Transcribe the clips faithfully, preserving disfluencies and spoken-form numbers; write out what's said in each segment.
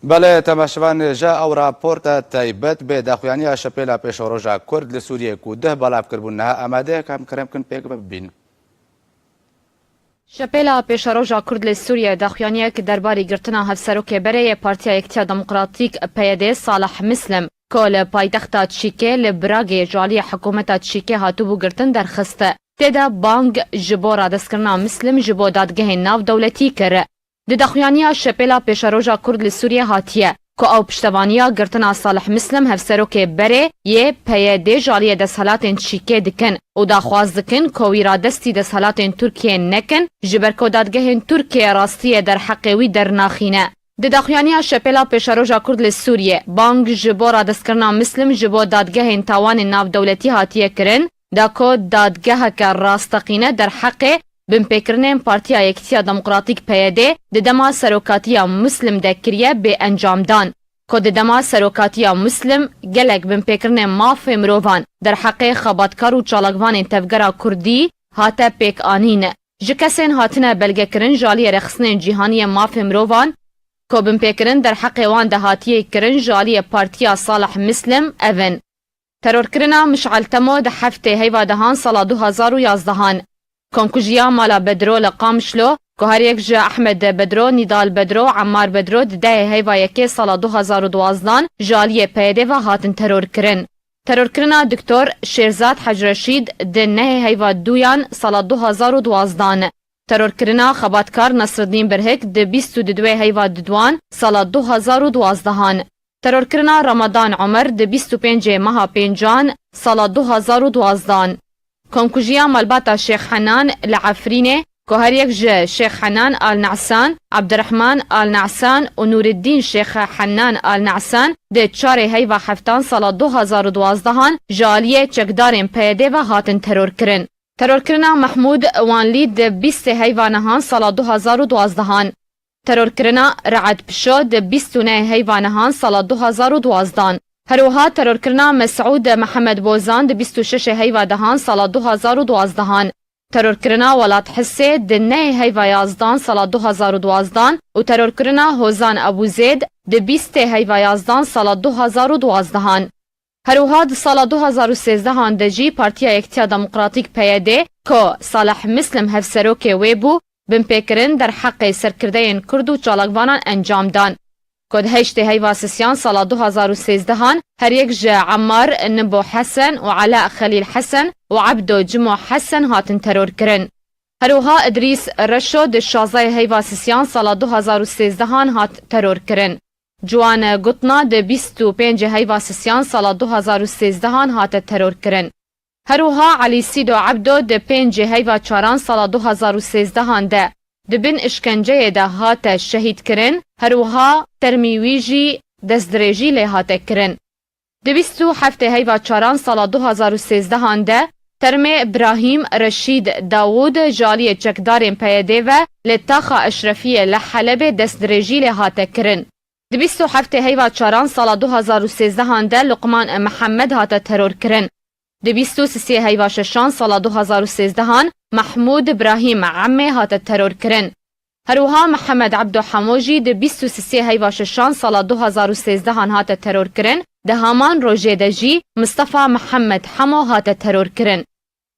Belê, temaşevan, ji ew raporta taybet bê daxuyaniya Şepêla Pêşeroja Kurd li Sûriyê ku duh belav kiribûn niha amade ye, em kerem kin pêk ve bibînin. Şepêla Pêşeroja Kurd li Sûriyê daxuyaniyek derbarî girtina hevserokê berê yê Partiya Yekitiya Demokratîk, P Y D, Salih Mislim, ku li paytexta Çîkê li Bragê ji aliyê hikûmeta Çîkê hatibû girtin, derxist. Tê de bang ji bo radestkirina Mislim ji bo dadgehên navdewletî kir. Di daxuyaniya Şepêla Pêşeroja Kurd li Sûriyê hatiye ku ew piştevaniya girtina Salih Mislim, hevserokê berê yê P Y D, ji aliyê desthilatên Çîkê dikin û daxwaz dikin ku wî radestî desthilatên Tirkiyê nekin, ji ber ku dadgehên Tirkiyê rastiyê derheqê wî dernaxîne. Di daxuyaniya Şepêla Pêşeroja Kurd li Sûriyê, bang ji bo radestkirina Mislim ji bo dadgehên tawanên navdewletî hatiye kirin, da ku dadgeheke rasteqîne derheqê binpêkirinên Partiya Yekitiya Demokratîk, P Y D, di dema serokatiya Muslim de kiriye, bê encam dan. Ku di dema serokatiya Muslim gelek binpêkirinên mafê mirovan derheqê xebatkar û çalakvanên tevgera Kurdî hate pêkanîn. Ji kesên hatine belgekirin ji aliyê rêxistinên cîhanî yê mafê mirovan ku binpêkirin derheqê wan de hatiye kirin ji aliyê Partiya Salih Muslim ev in. Terorkirina Mişal Temo di heftê heyva dehan sala du hazar û yazdehan. Komkujiya Mala Bedro li Qamişlo, ku her yek ji Ehmed Bedro, Nîdal Bedro û Emmar Bedro di dehê heyva yekê sala du hazar û duwazdan ji aliyê P Y D ve hatin terorkirin. Terorkirina Doktor Şêrzad Hec Reşîd di nehê heyva duyan sala du hazar û duwazdan. Terorkirina xebatkar Nasreddîn Birhik di bîst û duduwê heyva duduwan sala du hazar û duwazdehan. Terorkirina Ramadan Omer di bîst û pêncê meha pêncan sala du hazar û duwazdan. Komkujiya malbata Şêx Henan li Efrînê, ku her yek ji Şêx Henan Al Nesan, Abdurrahman Al Nesan û Nûreddîn Şêx Henan Al Nesan di çarê heyva heftan sala du hazar û duwazdehan ji aliyê çekdarên P Y D ve hatin terorkirin. Terorkirina Mehmûd Wanlî di bîstê heyva nehan sala du hazar û duwazdehan. Terorkirina Re'ed Pişo di bîst û nehê heyva nehan sala du hazar û duwazdan. Her wiha terorkirina Mesûd Mihemed Bozan di bîst û şeşê heyva dehan sala du hazar û duwazdehan. Terorkirina Welat Hisê di nehê heyva yazdan sala du hazar û duwazdan û terorkirina Hozan Ebûzêd di bîstê heyva yazdan sala du hazar û duwazdehan. Her wiha di sala du hazar û sêzdehan de jî Partiya Yekitiya Demokratîk, P Y D, ku Salih Mislim hevserokê wê bû, binpêkirin derheqê serkirdeyên Kurd û çalakvanan encam dan. Ku di heştê heyva sisiyan sala du hazar û sêzdehan her yek ji Emmar Nibo Hesen û Ela Xelîl Hesen û Ebdo Cimo Hesen hatin terorkirin. Her wiha Idrîs Reşo di şazdehê heyva sisiyan sala du hazar û sêzdehan hat terorkirin. Ciwan Gutna di bîst û pêncê heyva sisiyan sala du hazar û sêzdehan hate terorkirin. Her wiha Elî Sîdo Ebdo di pêncê heyva çaran sala du hazar û sêzdehan de di bin îşkenceyê de hate şehîdkirin, her wiha termî wî jî destdirêjî lê hate kirin. Di bîst û heftê heyva çaran sala du hazar û sêzdehan de termê Birahîm Reşîd Dawûd ji aliyê çekdarên P Y D ve li taxa Eşrefiyê li Helebê destdirêjî lê hate kirin. Di bîst û heftê heyva çaran sala du hazar û sêzdehan de Luqman Mihemed hate terorkirin. Di bîst û sisê heyva şeşan sala du hazar û sêzdehan Mehmûd Birahîm Emmê hate terorkirin. Her wiha Mihemed Ebdo Hemo jî di bîst û sisê heyva şeşan sala du hazar û sêzdehan hate terorkirin, di heman rojê de jî Mistefa Mihemed Hemo hate terorkirin.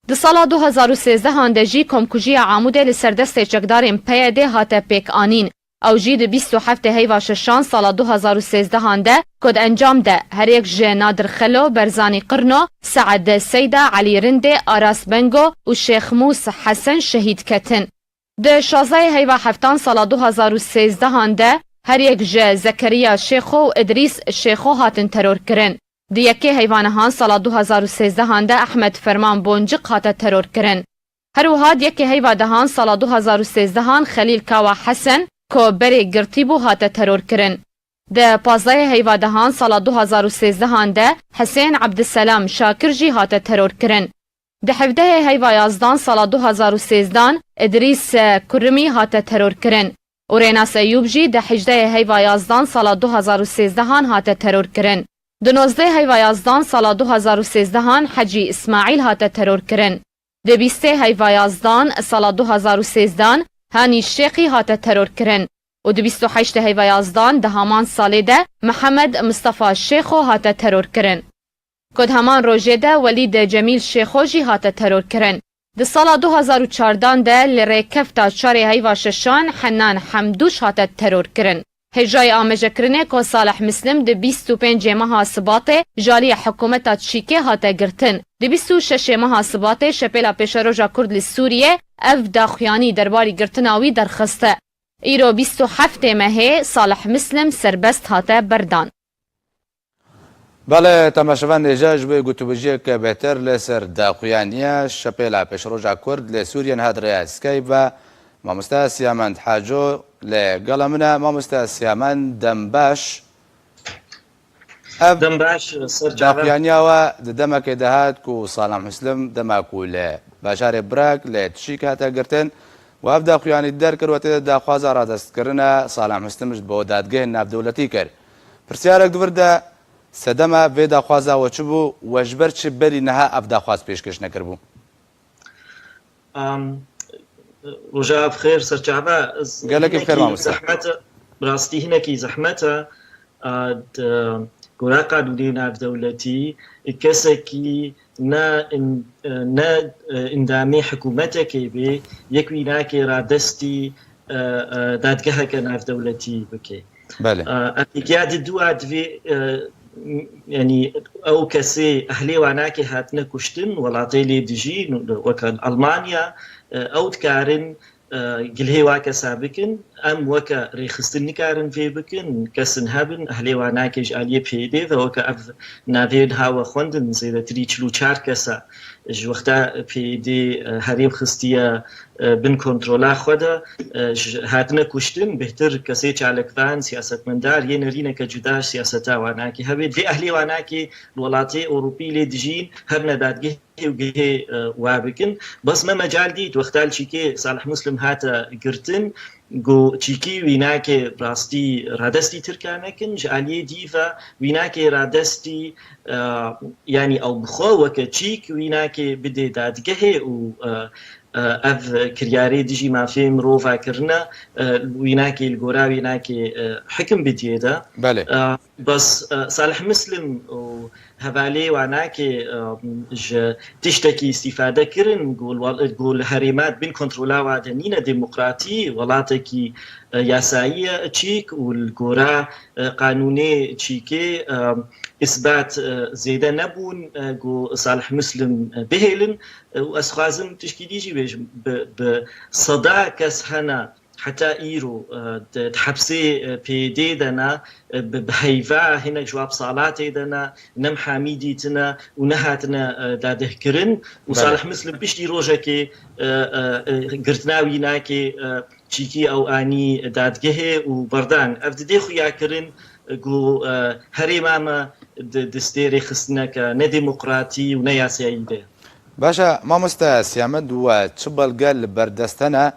Di sala du hazar û sêzdehan de jî komkujiya Amûdê li ser destê çekdarên P Y D hate pêkanîn. Ew jî di bîst û heftê heyva şeşan sala du hazar û sêzdehan de ku di encam de her yek ji Nadir Xelo, Berzanî Qirno, Seed Seyda, Elî Rindê, Aras Bengo û Şêx Mûs Hesen şehîd ketin. Di şazdehê heyva heftan sala du hazar û sêzdehan de her yek ji Zekeriya Şêxo û Idrîs Şêxo hatin terorkirin. Di yekê heyva nehan sala du hazar û sêzdehan de Ehmed Ferman Boncik hate terorkirin. Her wiha di yekê heyva dehan sala du hazar û sêzdehan Xelîl Kawa Hesen, ku berê girtî bû, hate terorkirin. Di pazdehê heyva dehan sala du hazar û sêzdehan de Hesên Ebdiselam Şakir jî hate terorkirin. Di hevdehê heyva yazdan sala du hazar û sêzdan Idrîs Kurimî hate terorkirin û Rênas Eyûb jî di hejdehê heyva yazdan sala du hazar û sêzdehan hate terorkirin. Di nozdehê heyva yazdan sala du hazar û sêzdehan Hecî Îsmaîl hate terorkirin. Di bîstê heyva yazdan sala du hazar û sêzdan Hanî Şêxî hate terorkirin. û di bîst û heşt heyva yazdan di haman salê de Mihemed Mistefa Şêxo hate terorkirin. Ku di heman rojê de Welîd Cemîl Şêxo jî hate terorkirin. Di sala du hazar û çardan de li rêkefta çarê heyva şeşan Henan Hemdûş hate terorkirin. Hêjayê amajekirinê ku Salih Mislim di bîst û pêncê meha Sibatê ji aliyê hikûmeta Çîkê hate girtin. Di bîst û şeşê meha Sibatê Şepêla Pêşeroja Kurd li Sûriyê ev daxuyanî derbarî girtina wî derxiste. Îro bîst û heftê mehê Salih Mislim serbest hate berdan. Belê, temaşevan, êja ji bo gotûbêjiyeke bêhtir li ser daxuyaniya Şepêla Pêşeroja Kurd li Sûriyê niha di rêya Skype ve mamoste Siyamend Haco li gela min e. Mamoste Siyamend, dem baş. Ev Dem baş, Ser Çava. Daxuyaniya we di demekê de hat ku Salih Muslim dema ku li bajarê Brag li Tişîk hate girtin û ev daxuyanî derkir, we tê de daxwaza radestkirina Salih Muslim ji bo dadgehên navdewletî kir. Pirsiyarek di vir de, sedema vê daxwaza we çi bû? We ji ber çi berî niha ev daxwaz pêşkêş nekiribû? Am, Roja bi xêr, Ser Çava. Ez Gelekî bi xêr, hinekî mamoste. Zehmet e, bi rastî hinekî zehmet e. A, di gora qanûnê navdewletî, kesekî ne in-, ne, e, endamê hikûmetekê bê, yek wî nake radestî, e, e, dadgeheke navdewletî bike. Belê. E, ev yek ya di dua divê, e, m-, yanî ew kesê ehlê wanakê hatine kuştin, welatê lê dijîn, weke Almanya, e, ew dikarin, e, gilhê wa kesa bikin. Em weke rêxistin nikarin vê bikin. Kesin hebin, ehlê wanakê ji aliyê P Y D ve, weke ev navê niha we xwendin, zêdetirî çil û çar kesa ji wexta P Y D, e, herêm xistiye, e, bin kontrola xwe de, e, ji, hatine kuştin, bêhtir kesê çalakvan, siyasetmendar, yê nerîneke cuda ji siyaseta wanakê hebe. Divê ehlê wanakê li welatê Ewropî lê dijîn, hebine dadgehê û gihê, e, wa bikin. Bes me mecal dît, wexta li Çîkê Salih Muslim hate girtin, got, Çîkî wî nake rastî radestî Tirka nekin, ji aliyê dî ve wî nake radestî, e, yanî ew bi xwe weke Çîk wî nake bidê dadgehê û, e, e, ev kiryarê dijî mafê mirova kirine, e, wî nake li gora wî nake, e, hikim bidiyê de. Belê. E, Bes, e, Salih Muslim û hevalê wanakê, e, ji tiştekî îstîfade kirin, ku li wel-, ku li herêma di bin kontrola wa de nîne, demokratî, welatekî, e, yasayî ye Çîk û li gora, e, qanûnê Çîkê, e, îsbat, e, zêde nebûn, e, ku Salih Muslim, e, bihêlin, e, û ez xwazim tişkî dî jî bêjim, bi, bi seda kes hene, heta îro, e, di, di hepsê, e, P Y D de ne, e, bi, bi heyva hinek ji wa bi salatê de ne, ne mihamî dîtine û nehatine, e, dadehkirin û Belê. Salih Muslim piştî rojekê, e, e, e, girtina wî nake, e, Çîkî ew anî dadgehê û berdan. Ev didê xuya kirin, e, ku, e, herêma me di destê rêxistineke ne demokratî û ne yasayî de. Baş e, mamoste Siyamed, we çi belge li ber dest hene?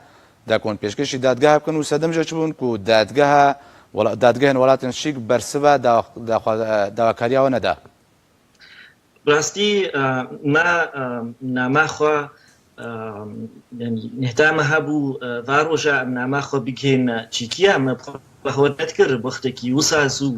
De ku hûn pêşkêşî dadgeha bikin û sedem jê çi bûn ku dadgeha wela-, dadgehên welatên Çîk bersiva dawa-, daxwa-, dawakariya we neda? Bi rastî, e, me, e, nama xwe, e, yanî nihta me hebû, e, va roja em nama xwe bigihên Çîkiya, me bi xwe bawer nedikir wextekî wisa zû,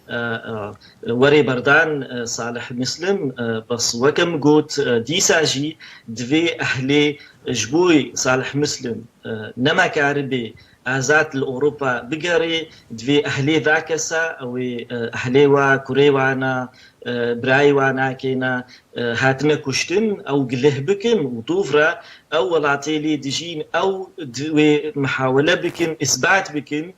e, e, werê berdan, e, Salih Muslim, e, bes weke min got, e, dîsa jî divê ehlê ji bo Salih Muslim, e, nema karibê azad li Ewropa bigerê, divê ehlê va kesa, ew ê, e, ehlê wa, kurê wana, e, birayê wa nakêne, e, hatine kuştin, ew gilih bikin û dûv re ew welatê lê dijîn, ew di wê mihawele bikin, îsbat bikin,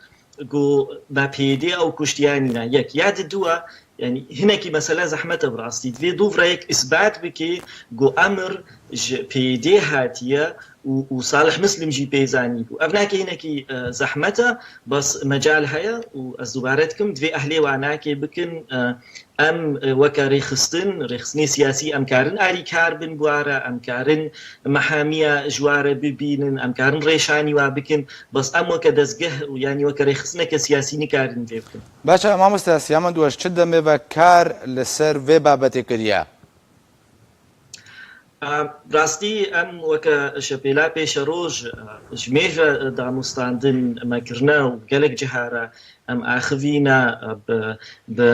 ku me P Y D ew kuştiye nîne. Yek. Ya di dua, yanî hinekî mesele zehmet e bi rastî. Divê dûv re yek îsbat bike ku emir ji P Y D hatiye û, û Salih Muslim jî pê zanî bû. Ev nake hinekî, e, zehmet e, bes mecal heye û ez dubare dikim, divê ehlê wa nake bikin, e, em, e, weke rêxistin, rêxistinê siyasî em karin alîkar bin bi wa re, em karin mehamiya ji wa re bibînin, em karin rêşanî wa bikin, bes em weke dezgeh û yanî weke rêxistineke siyasî nikarin vê bikin. Baş e, mamoste Siyamed, we ji çi demê ve kar li ser vê babetê kiriye? Rastî em weke şepêla pêşeroj ji mêj re danûstandin me kirine û gelek ciha re em axivîne, bi, bi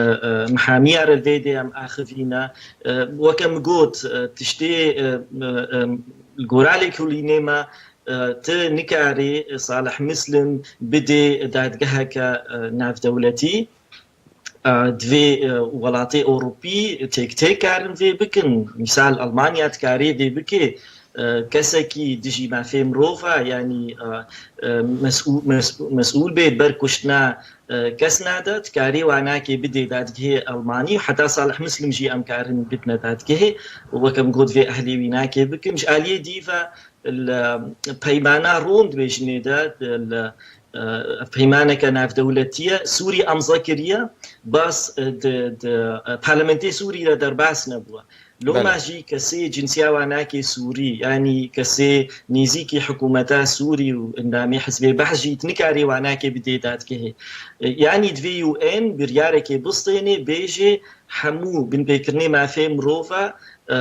mihamiya re vê dê em axivîne. Weke min got, tiştê li gora lêkolînê me, tu nikarî Salih Muslim bidê dadgeheke navdewletî. Divê welatê Ewropî têk têk karin vê bikin. Mîsal, Almanya dikarê vê bike. Kesekî dijî mafê mirova, yanî mesûl, mesûl bê ber kuştina kes nade, dikarê wanakê bidê dadgehê Almanî û heta Salih Muslim jî em karin bidne dadgehê. Weke min got, vê ehlê wî nakê bikin. Ji aliyê dî ve li peymana Rom dibêjinê de, li, ev peymaneke navdewletî ye. Sûrî emze kiriye, bas, e, di, di, e, parlamentê Sûrî de derbas nebûye. Loma Belê. jî kesê cinsiya wanakê Sûrî, yanî kesê nêzîkî hikûmeta Sûrî û endamê Hizbê Behs jî nikarê wanakê bidê dadgehê. E, yanî divê U N biryarekê bistênê, bêjê hemû binpêkirinê mafê mirova, e,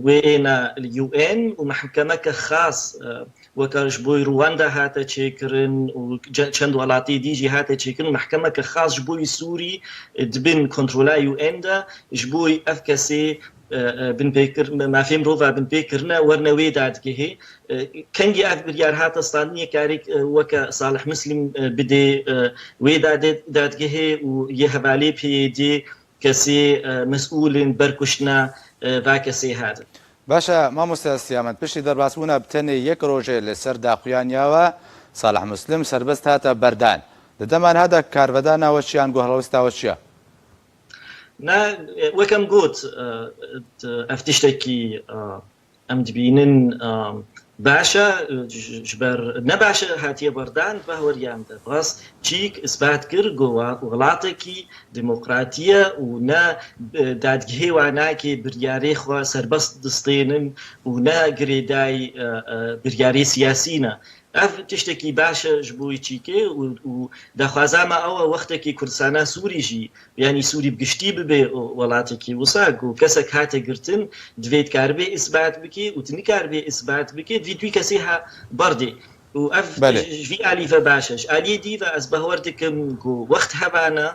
wê êne U N û mehkemeke xas, e, weke ji bo Rwanda hate çêkirin û ce-, çend welatê dî jî hate çêkirin, mehkemeke xas ji bo Sûrî, e, di bin kontrola U N de, ji bo ev kesê, e, e, binpêkir-, mafê mirova binpêkirine, werine wê dadgehê. E, kengî ev biryar hate standin, yê karê, e, weke Salih Muslim, e, bidê, e, wê dadê-, dadgehê û yê hevalê P Y D kesê, e, mesûlên ber kuştina, e, va kesê hatin. Baş e, mamoste Siyamet, piştî derbasbûna bi tenê yek rojê li ser daxuyaniya we, Salih Muslim serbest hate berdan. Di dema niha de karvedana we çi ye, ango helwesta we çi ye? Na, e, weke min got, e, t-, ev tiştekî, e, em dibînin, e, baş e, ji, ji ber ne baş e hatiye berdan, di bahweriya min de. Bas çîk isbat kir ku wa-, welatekî demokratî ye û ne, e, dadgehê wa nake biryarê xwe serbest distênin û ne girêdayî, e, e, biryarê siyasî ne. Ev tiştekî baş e ji bo çîkê û, û daxwaza me ew e, wextekî Kurdistana Sûrî jî, yanî Sûrî bi giştî bibe welatekî wisa ku kesek hate girtin, divê dikaribê isbat bike û tu nikaribê isbat bike, divê du kesê ha berdê. Û ev Belê. ji vî alî ve baş e. Ji aliyê dî ve ez bahwer dikim ku wext hebane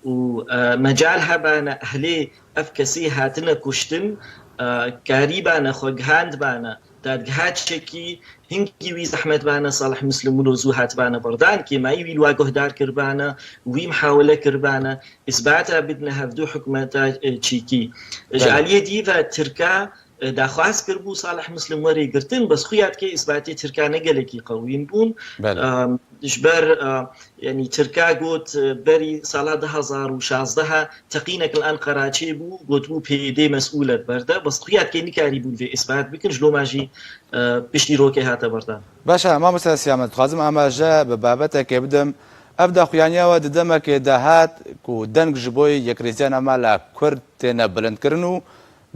û, e, mecal hebane ehlê ev kesê hatine kuştin, e, karîbane xwe gihandbane dadgeha çekî, hingî wî zehmet bane Salih Muslim wilo zû hatibane berdan, kêmayî wî li wa guhdar kiribane, wî mihawele kiribane, îsbata bidine hevdu hikûmeta, e, çîkî. Ji Belê. aliyê dî ve Tirka, e, daxwaz kiribû Salih Muslim were girtin, bes xuya dike îsbatê Tirka ne gelekî qewîn bûn. Belê. Em, ji ber, e, yanî Tirka got, e, berî sala du hezar û şazdeh teqînek li Enqera çêbû, gotibû P Y D mesûl e di ber de, bes xuya dike nikarîbûn vê îsbat bikin, ji loma jî, e, piştî rokê hate berdan. Baş e, mamoste Siyamet, dixwazim amaje bi babetekê bidim. Ev daxuyaniya we di demekê de hat ku deng ji bo yekrêziya navmala Kurd têne bilindkirin û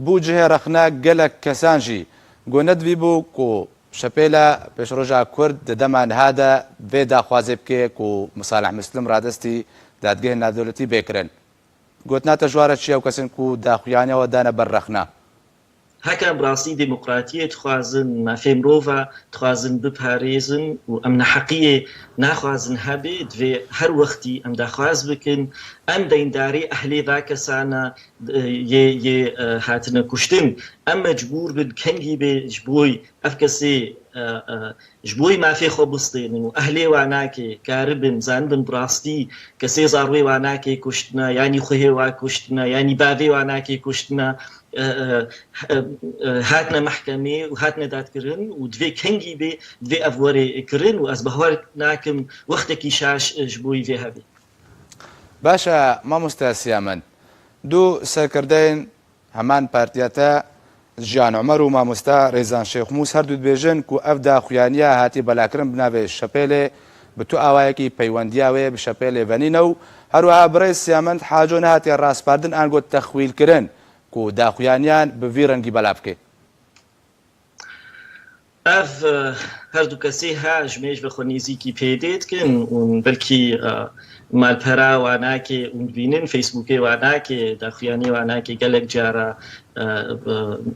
bû cihê rexne gelek kesan jî. Ku nedivî bû ku şepêla pêşroja Kurd di dema niha de vê daxwazê bike ku Salih Muslim radestî dadgehên navdewletî bê kirin. Gotina te ji wa re çi ye ew kesên ku daxuyaniya we dane ber rexna? Heke em rastî demokratiyê dixwazin, mafê mirova dixwazin biparêzin û em neheqiyê naxwazin hebe, divê her wextî em daxwaz bikin, em deyndarê ehlê va kesana, e, yê, yê, e, hatine kuştin. Em mecbûr bin kengî bê ji bo ev kesê, e, e, ji bo mafê xwe bistênin û ehlê wa nake karibin, zanibin bi rastî kesê zarwê wa nake kuştine, yanî xuhê wa kuştine, yanî bavê wa nake kuştine, e, e, e, e, hatine mehkemê û hatine dadkirin û divê kengî bê, divê ev were kirin û ez bahwer nakim wextekî şaş, e, ji bo vê hebe. Baş e, mamoste Siyamen. Du serkirdeyên heman partiya te, Jiyan Omer û mamosta Rêzan Şêxmûs her du dibêjin ku ev daxuyaniya hatî belakirin bi navê Şepêlê bi tu awayekî peywendiya wê bi Şepêlê ve nîne û her wiha birêz Siyamend Haco nehatiye raspardin ango texwîlkirin ku daxuyaniyan bi vî rengî bela bike. Ev, e, her du kesê he ji mêj ve xwe nêzîkî pê dê dikin û belkî, e, malpera wanakê û dibînin Facebookê wanakê, daxuyaniyê wanakê gelek cara, e, e,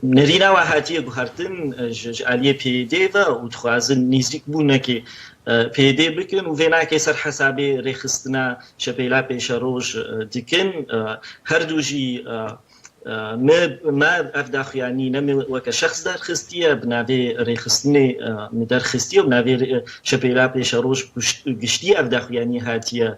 nerîna wa hatiye guhertin, e, ji, ji aliyê pê dê ve û dixwazin nêzîkbûnekê, e, pê dê bikin û vê nakê ser hesabê rêxistina şepêla pêşeroj, e, dikin. E, her du jî, e, Me, me ev daxuyanî ne min weke şexs derxistiye, bi navê rêxistinê, e, min derxistiye û bi navê rê-, şepêla pêşeroj guşt-, giştî ev daxuyanî hatiye,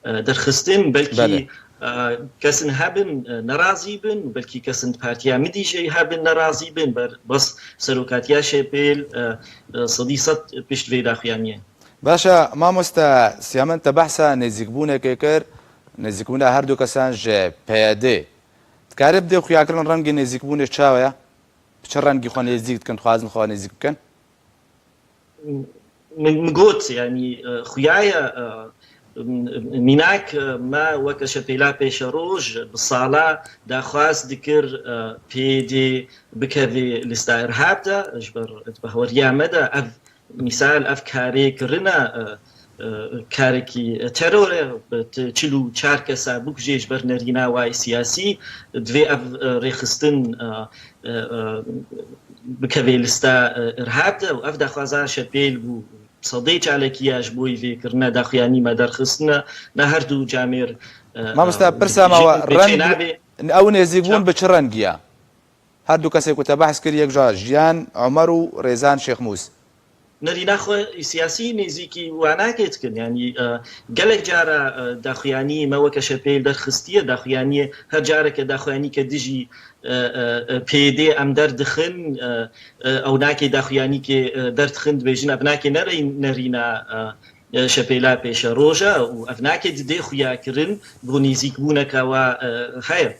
e, derxistin. Belkî, Belê. e, kesin hebin, e, nerazî bin, belkî kesin di partiya min dî jî hebin nerazî bin, ber-, bes serokatiya şepêl, e, e, sedî sed pişt vê daxuyaniyê. Baş e, mamoste Siyamen, te behsa nêzîkbûnekê kir, nêzîkbûna her du kesan ji P Y D. Dikarî bidê xuyakirin rengê nêzîkbûnê çawa ye? Bi çi rengî xwe nêzîk dikin, dixwazin xwe nêzîk bikin? Min, min got, yanî, e, xuya ye, e, m-, mînak, e, me weke şepêla pêşeroj bi sala daxwaz dikir, e, P Y D bikeve lîsta îrhab de, ji ber di bahweriya me de ev mîsal, ev karê kirine, e, e, karekî teror e, bi ti-, çil û çar kesa bikujê ji ber nerîna wayê siyasî, divê ev, e, rêxistin, e, e, e, bikeve lîsta, e, îrhab de û ev daxwaza şepêl bû. Sedê çalekî ya ji bo vê kirine daxuyanî me derxistine, ne her du camêr, e, Mamoste, e, pirsa me jî wa, reng, çênabê. Ew nêzîkbûn Çawa? Bi çi rengî ye? Her du kesê ku te behs kir, yek ji Jiyan Omer û Rêzan Şêxmûs. Nerîna xwe siyasî nêzîkî wanakê dikin. Yanî, e, gelek cara, e, daxuyanî me weke şepêl derxistiye, daxuyaniyê her careke daxuyanîke dijî, e, e, e, P Y D em derdixin, e, e, ew nakê daxuyanîkê, e, derdixin, dibêjin ev nakê nerîn-, nerîna, e, e, şepêla pêşeroja û ev nakê didê xuyakirin bo nêzîkbûneka wa, e, heye.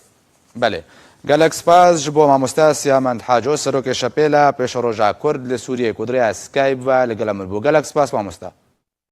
Belê. Gelek spas ji bo mamoste Siyamend Haco, serokê Şepêla Pêşeroja Kurd li Sûriyê ku di rêya Skype ve li gel min bû. Gelek spas mamoste.